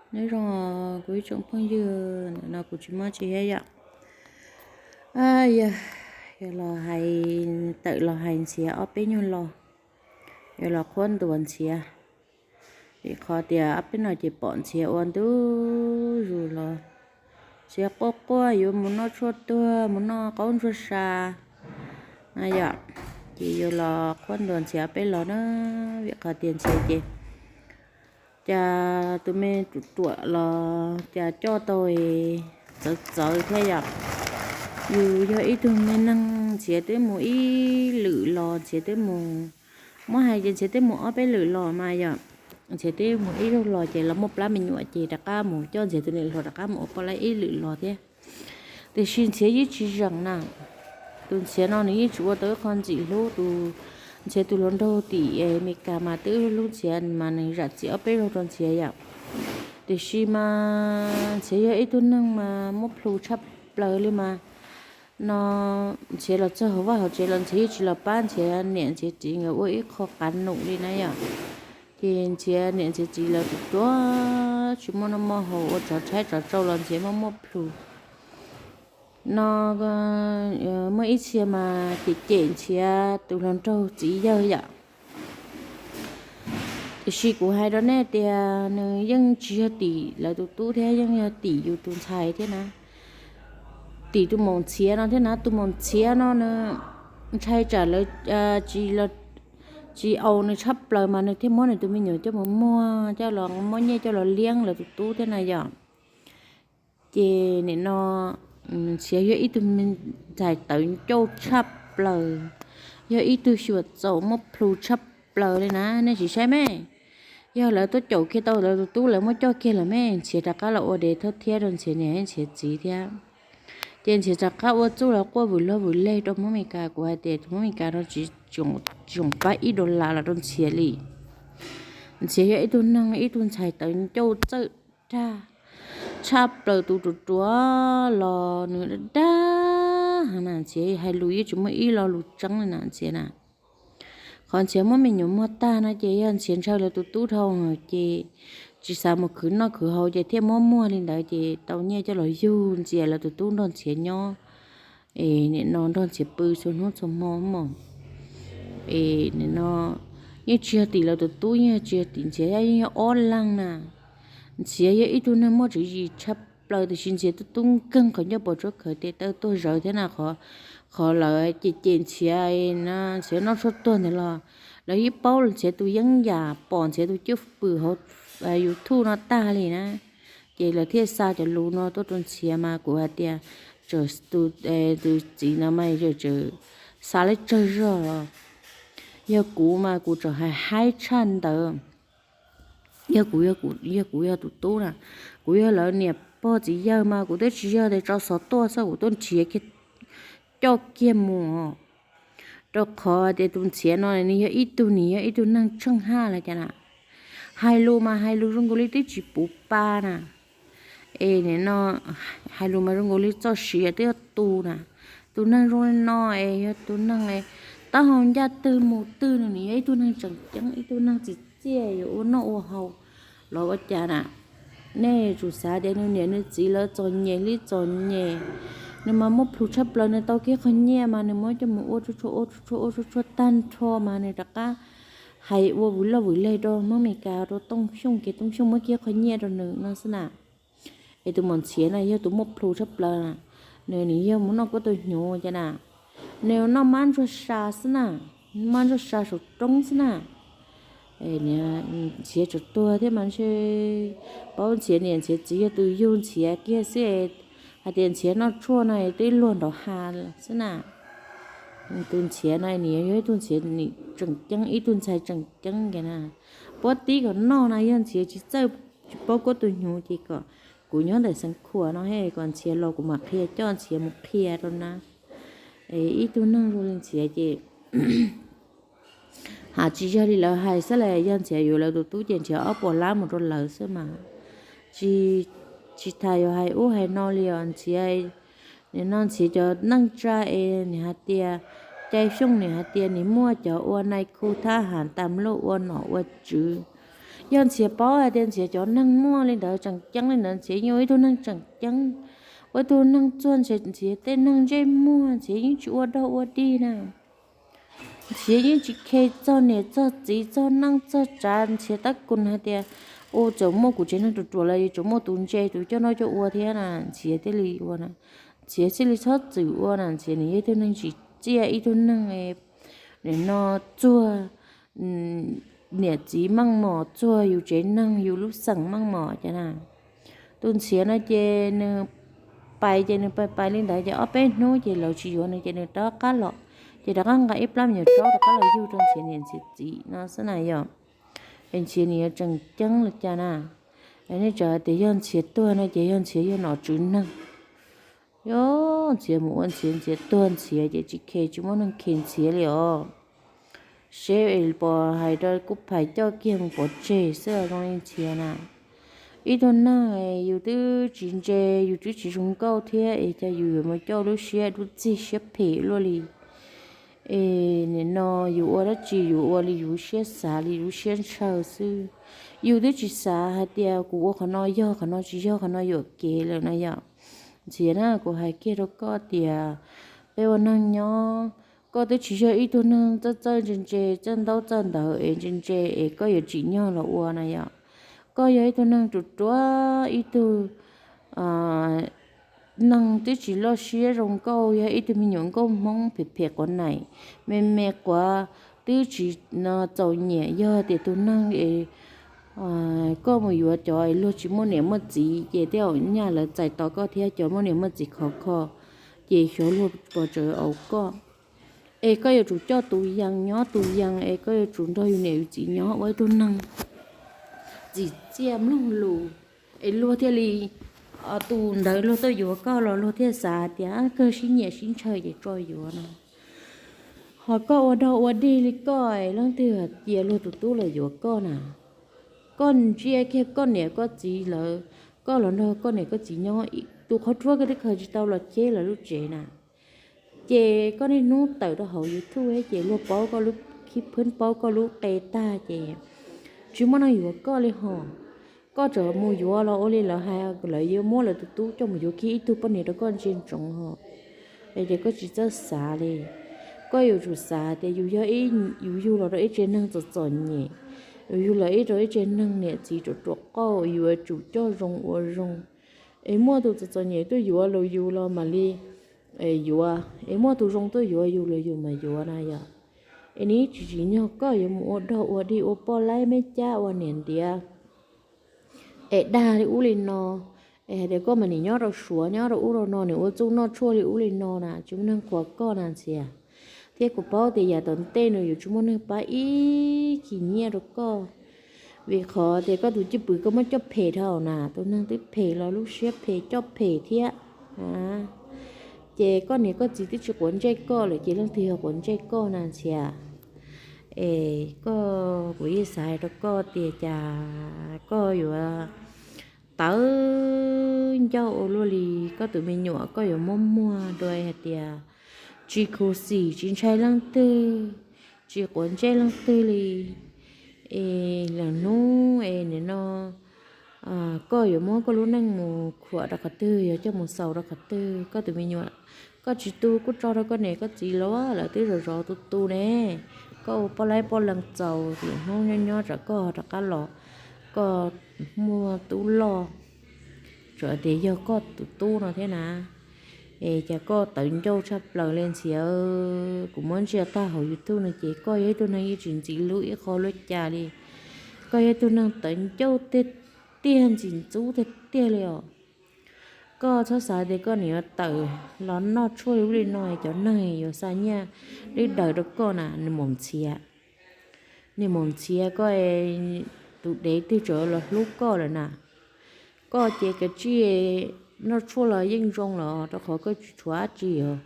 Nyob zoo kuv ib tsoom phooj ywg, ntawm no kuv tsis mob tsis hiab yom. Yog, yog los hais, tawm los hais Ntxhiav ob peb nyuag lo, yog los qhuab ntuas Ntxhiav. Vim qhov tias ob peb no ces pom Ntxhiav ua ntu zus los Ntxhiav quaj quaj yuav mus noj tshuaj tuag, mus noj qaub ntsuag sa na yom. Ces yuav los qhuab ntuas Ntxhiav ob peb lo na, vim qhov tias Ntxhiav ces cas tus me ruam ruam los cas coj tau txawv txawv thiab yom. Yus yog ib tug me neeg Ntxhiav twb mus ib lwm los, Ntxhiav twb mus, muab hais ces Ntxhiav twb mus ob peb lwm los mas yom. Ntxhiav twb mus ib zaug los ces los muaj plab me nyuam ces rov qab mus coj Ntxhiav tus niam hluas rov qab mus ua poj laib ib lwm los thiab. Tiam sis Ntxhiav yeej tsis zeem na. Tus Ntxhiav no nws yeej tsis ua tau ib qho ntxim hlub. Tus Ntxhiav tus hluas nraug tim Amelikas mas twb hlub Ntxhiav mas nws zam txim ob peb zaug rau Ntxhiav yom. Tiam sis mas Ntxhiav yog ib tug neeg mas muab plhu tshaj plaws li mas no, Ntxhiav los txog hauv vaj hauv tsev los Ntxhiav yeej tsis los pab Ntxhiav niam Ntxhiav txiv nkawd ua ib qho qav num li na yom. Ces Ntxhiav niam Ntxhiav txiv lawv tus tuav tsis muaj noj muaj haus, ua tsov tshaib tsov tsau los Ntxhiav muaj muaj plhu no. Muaj ib txhia mas cem cem Ntxhiav tus hluas nraug txiv yawg yom. Tiam sis kuv hais rau nej tias nws yeej tsis yog tim lawv tus tub thiab, yeej yog tim yus tus ntxhais thiab na. Tim tus maum Ntxhiav no thiab na, tus maum Ntxhiav no nws ntshai tsam lawv tsis, tsis aus nws tshaj plaws mas nws thiaj muab nws tus me nyuam coj mus muag coj los muab nyiaj coj los liab lawv tus tub thiab na yom. Ces nim no Ntxhiav yog ib tug ntxhais tawv ncauj tshaj plaws, yog ib tug xyuam txaum muaj plhu tshaj plaws li na, nej sim saib me. Yog lawv tuaj caum kiag tau lawv tus tub lawv muab coj kiag lawm me, Ntxhiav rov qab los ua dev thawj thiab rau Ntxhiav niam Ntxhiav txiv thiab. Ces Ntxhiav rov qab ua txuj los quaj vwm log vwm leg rau Hmoob Mes Kas, kuv hais tias tus Hmoob Mes Kas no tsis tsoom pab ib dollar los rau Ntxhiav li. Ntxhiav yog ib tug neeg ib tug ntxhais tawv ncauj txawj dag tshaj plaws, tus ruam ruam los nws dag dag heev na, Ntxhiav hais lus yeej tsis muaj ib lo lus tseeb li na Ntxhiav na. Qhov Ntxhiav muab me nyuam muag tag no ces yog Ntxhiav ntshaw lawv tus tub dhau ces tsis xav mus khwv noj khwv haus ces thiaj muab muag li ntawd ces tau nyiaj coj los yug ntxias lawv tus tub nrog Ntxhiav nyob. Es nim no nrog Ntxhiav pw txhua hnub txhua hmo mog. Es nim no yeej tsis yog tim lawv tus tub, yeej tsis yog tim Ntxhiav, yeej yog ob leeg na. Ntxhiav yog ib tug neeg muaj tswv yim tshaj plaws tiam sis Ntxhiav tub tub nkeeg qhov ncauj pos tsuab khawv tes taw tuag zawv thiab na. Qhov lawv cem cem Ntxhiav, Ntxhiav noj tshuaj tuag ntawd los lawv yeej paub Ntxhiav tus yeeb yam, pom Ntxhiav tus cwj pwm hauv YouTube no tag li na. Ces lawv thiaj xa cov lus no tuaj rau Ntxhiav mas kuv hais tias, tus txiv no mas tseem xav lawv tsawg zog los. Yog kuv mas kuv tseem hais haib tshaj ntawd. Yog kuv, yog kuv yog tus tub na, kuv yog lawv niam pog txiv yawg mas kuv twb tsis yog tias tso xov tuaj xwb, kuv tuaj nrhiav kiag, coj kiag mus. Rau qhov tias tus Ntxhiav no nws yog ib tug, nws yog ib tug neeg tsheej haj los cas na. Hais lus mas hais lus zoo nkaus li twb tsis puv pa na. Es nim no hais lus mas zoo nkaus li txoj sia twb yog tu na. Tus neeg zoo li no es yog tus neeg taub hau ncaj twg mus twg, nws nws yog ib tug neeg tseem ceeb, ib tug neeg tsim txiaj yuav ua noj ua haus los ua cas na. Nej tsum xav tias nws niam nws txiv lawv txom nyem li txom nyem, nws mas muaj plhus tshaj plaws, nws tau kiag qhov nyiaj mas nws muab coj mus ua tsuag tsuag ua tsuag tsuag ua tsuag tsuag tag nrho mas nws rov qab hais ua vwm loj vwm leg rau Hmoob Mes Kas rau Tooj Xyooj, ces Tooj Xyooj muab kiag qhov nyiaj rau nws no xwb na. Es tus maum Ntxhiav no yog tus muaj plhus tshaj plaws na, nws nws yog mus noj kuab tus hnyuv cas na, nws noj mab ntsuag sa xwb na, mab ntsuag sa saum roob xwb na. Ntxhiav tseem tuag thiab mas ntshe paub Ntxhiav niam Ntxhiav txiv yog tus yug Ntxhiav kiag xwb, hais tias Ntxhiav noj tshuaj no twb luag nrov ha xwb na. Tus Ntxhiav no nws yog ib tug Ntxhiav tseem ceeb, ib tug ntxhais tseem ceeb kiag na. Puab tib kom noj no yog Ntxhiav tsis txawj, tsis paub kuab tus hnyuv ces kom kuv nyob ntawm xeev khuam no he, kom Ntxhiav los kuv mam qhia, coj Ntxhiav mus qhia rau na. Ib tug neeg zoo li Ntxhiav ces ha tsis yog li lawv hais xwb las, yog Ntxhiav yuav lawv tus tub ces Ntxhiav ob puas lab mus rau lawv xwb mas. Tsis, tsis tas yuav hais ub hais no li os Ntxhiav. Nim no Ntxhiav cov neej tsa es nws hais tias, Cai Xyooj nws hais tias nws muaj cov ua nais khu thab ham tas mluj ua nom ua tswv, Yog Ntxhiav paub hais tias Ntxhiav cov neeg muaj li ntawd tseem ceeb li ntawd, Ntxhiav yeej ua ib tug neeg tseem ceeb, ua ib tug neeg txuag Ntxhiav tej neeg ntsej muag, Ntxhiav yeej tsis ua dog ua dig na. Ntxhiav yeej tsis khes txog niam txog txiv txog neej txog tsav, Ntxhiav tab kuv hais tias, u, txawm muaj kuv tsev neeg ruam ruam los yuav tsum muaj tus ntse tus coj noj coj ua thiab na, Ntxhiav thiaj li ua na. Ntxhiav thiaj li txhob txwm ua na, Ntxhiav nws yog ib tug neeg tsim txiaj, ib tug neeg nim no txuag niam txiv meej mom, txuag yus tsev neeg yus lub xeem meej mom ces na. Tus Ntxhiav no ces nws pais ces nws pais pais li ntawd ces ob peb hnub ces lawv tsis yuav nws ces nws rov qab los, ces rov qab nqa ib plab me nyuam tsob rov qab los yug rau Ntxhiav niam Ntxhiav txiv no xwb na yom. Es Ntxhiav nws yuav tseem ceeb li cas na? Nej txawm hais tias yog Ntxhiav tuag no ces yog Ntxhiav yog nom tswv neeg. Yog Ntxhiav mus ua Ntxhiav, Ntxhiav tuag Ntxhiav ces tsis khes, tsis muaj neeg khes Ntxhiav li os. Seb puas hais rau kuj phais coj kiag mus pov tseg xwb zoo li Ntxhiav na. Ib tug neeg yus twb tsis ntse, yus twb tsis zoo nkauj thiab es cas yus yuav mus coj lub siab dub txig siab phem luaj li. Es nim no yus ua dab tsi yus ua li yus siab xav li yus siab ntshaw xwb. Yus twb tsis xav hais tias kuv ua qhov no yog qhov no tsis yog qhov no yuam kev lawm na yom. Ntxhiav na, kuv hais kiag rau koj tias peb ua neeg nyob, koj twb tsis yog ib tug neeg txawj txawj ntse ntse, txawj ntaub txawj ntawv es ntse ntse es koj yuav tsim nyog los ua na yom. Koj yog ib tug neeg ruam ruam, ib tug neeg twb tsis loj siab zoo nkauj, yog ib tug me nyuam nkauj Hmoob phem phem quav naim, me me quav, twb tsis txaus nyiam. Yog tias tus neeg es koj mus yuav cov luag tsis muaj niam muaj txiv ces tej zaum nyaj lawv txais tos koj thiab, cov muaj niam muaj txiv khov kho, ces xyov luag puas tseem aus koj. Es koj yuav tsum coj tus yees nyob tus yees, es koj yuav tsum nrog yus niam yus txiv nyob ua ib tug neeg txim txiaj mloog lus, es luag thiaj li, tus ntawd luag tuaj yuav koj los luag thiaj xav tias kawg sib nyiam sib ntshaw ces tso yuav no. Ho koj ua dog ua dig li koj, leej twg cia luag tus tub los yuav koj na? Koj ntsia kiag koj niam koj txiv lawv, koj los nrog koj niam koj txiv nyob, tus qhov ruab koj twb khaws tsis tau los cheb lawv lub tsev na. Ces koj niaj hnub tawm rau hauv YouTube ces luag paub koj lub khib phwb, paub koj lub qe tag ces tsis muaj neeg yuav koj li hos. Koj tseem mus yuav los ua li lawv hais, lawv yuav muab lawv tus tub coj mus yuav kiag ib tug poj niam rau koj ntsia ntsoov hos. Es ces koj tsis txawj xav li. Koj yuav tsum xav tias yus yog ib, yus yug los rau ib tsev neeg txom txom nyem, yus yug los ib rau ib tsev neeg niam txiv ruam ruam qauj, yus yuav tsum coj zoo ua zoo. Es muaj tus txom txom nyem tuaj yuav los yus los mam li yuav, es muaj tus zoo tuaj yuav yus los yus mam yuav na yom. Es nws tsis tsim nyog koj yuav mus ua dog ua dig ua poj laib meb cab ua niam ntiav, es dag li ub li no, es hais tias koj mas nim nyob rau Suav nyob rau ub rau no nws ua txuj noj tshuaj li ub li no na, tsis muaj neeg qhuas koj na Ntxhias. Thiab kuv paub tias yav tom ntej no yuav tsis muaj neeg pab ib khis nyiaj rau koj, vim qhov tias koj tus cwj pwm koj muab coj phem dhau na, tus neeg twb phem los lub siab phem coj phem thiab. Ces koj niam koj txiv twb tsis quav ntsej koj lawm ces leej twg yog quav ntsej koj na Ntxhias? Es koj, kuv yeej xav hais rau koj tias cas koj yuav tawv ncauj ua luaj li, koj tus me nyuam koj yuav muab muag dua hais tias tsis khuv xim tsis ntshai leej twg, tsis quav ntsej leej twg li. Es lwm hnub es nim no koj yuav muab koj lub neej mus khuam rau qhov twg, yuav coj mus xaus rau qhov twg? Koj tus me nyuam koj tsis tu kuj tso rau koj niam koj txiv los lawv twb zov zov tu tu ne. Koj ua poj laib poj leeg txaus, lwm hnub nyob nyob tsam koj rov qab los, koj muaj tub loj, tsuas tias yog koj tus tub no thiab na. Es cas koj tawv ncauj tshaj plaws li Ntxhias? Kuv muab ntsia tag hauv YouTube no ces koj yog ib tug neeg yeej tsis ntxim hlub ib qho luaj cas li. Koj yog ib tug neeg tawv ncauj tiag tiag, ntxim ntxub tiag tiag li os. Koj txhob xav tias koj niam yuav tawm los noj tshuaj li ub li no, cov neeg yuav xa nyiaj lwb daws rau koj na, nws mus Ntxhias. Niag mus Ntxhias, koj tus dev twg tseem los hlub koj lawm na? Koj ces kav tsij noj tshuaj los yeej zoo los rau qhov koj tsis tshuav dab tsi os.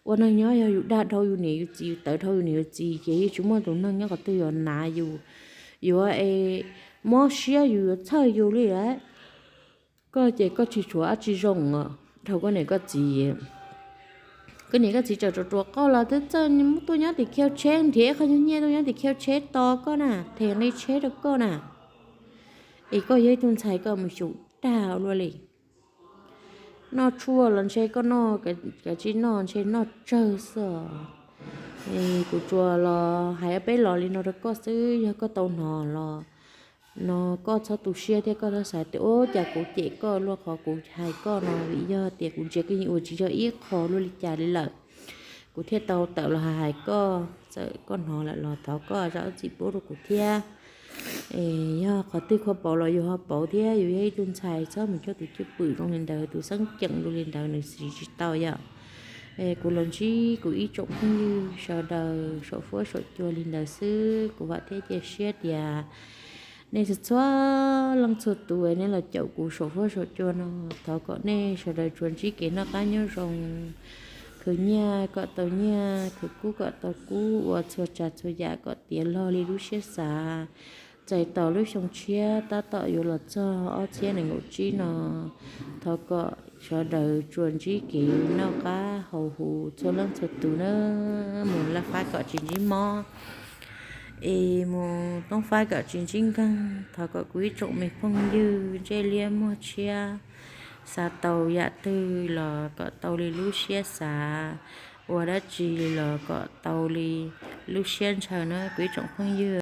Ua neeg nyob yog yus dag dhau yus niam yus txiv, yus tawv dhau yus niam yus txiv ces yeej tsis muaj tus neeg nyob qhov twg yuav hnav yus, yuav mob siab yus, yuav txhawj yus li lawm. Koj ces koj tsis tshuav dab tsi zoo os dhau koj niam koj txiv. Koj niam koj txiv tseem ruam ruam qauj los twb txawj tuaj nyob tim khiv tsheb, nrhiav ib qho nyiaj tuaj nyob tim khiv tsheb tos koj na, them nqi tsheb rau koj na. Es koj yog ib tug ntxhais koj mus xyum dag luaj li. Noj tshuaj los ntshe koj noj, kav tsij noj ntshe noj tsawg xwb. Kuv tsuas los hais ob peb los li no rau koj xwb, yog koj tau hnov los no koj txhob tu siab thiab koj txhob xav tias ua cas kuv cem koj luaj qhov kuv hais koj no, vim yog tias kuv ntsia koj yeej ua tsis yog ib qho luaj li cas li lawm. Kuv thiaj tau tawm los hais koj, txawm koj hnov lawm los thov koj zam txim pub rau kuv thiab. Yog qhov twg kho pauv los yus ho pauv thiab, yus yog ib tug ntxhais txhob mus coj tus cwj pwm zoo li ntawd, tus xeeb ceem zoo li ntawd nws siv tsis tau yom. Kuv los ntsib kuv ib tsoom phooj ywg sawv daws saum fuab saum cua li ntawd xwb, kuv vam thiab cia siab tias nej txhua leej txhua tus nej los caum kuv saum fuab saum cua no, thov kom nej sawv daws tsuas ntsib kev noj qab nyob zoo, khwv nyiaj kom tau nyiaj, khwv kub kom tau kub, ua txhua tsav txhua yam kom tiav log li lub siab xav. Txais tos lub xyoo tshiab tab tom yuav los txog ob txhiab nees nkaum tsib no, thov kom sawv daws tsuas ntsib kev noj qab haus huv txhua leej txhua tus nawb, mus laj fab kom tsis ntsib mob, es mus toob fab kom tsis ntsib nkeeg. Thov kom kuv ib tsoom me phooj ywg ntsej liab muag tshiab, xav tau yam twg los kom tau li lub siab xav, ua dab tsi los kom tau li lub siab ntshaw na kuv ib tsoom phooj ywg.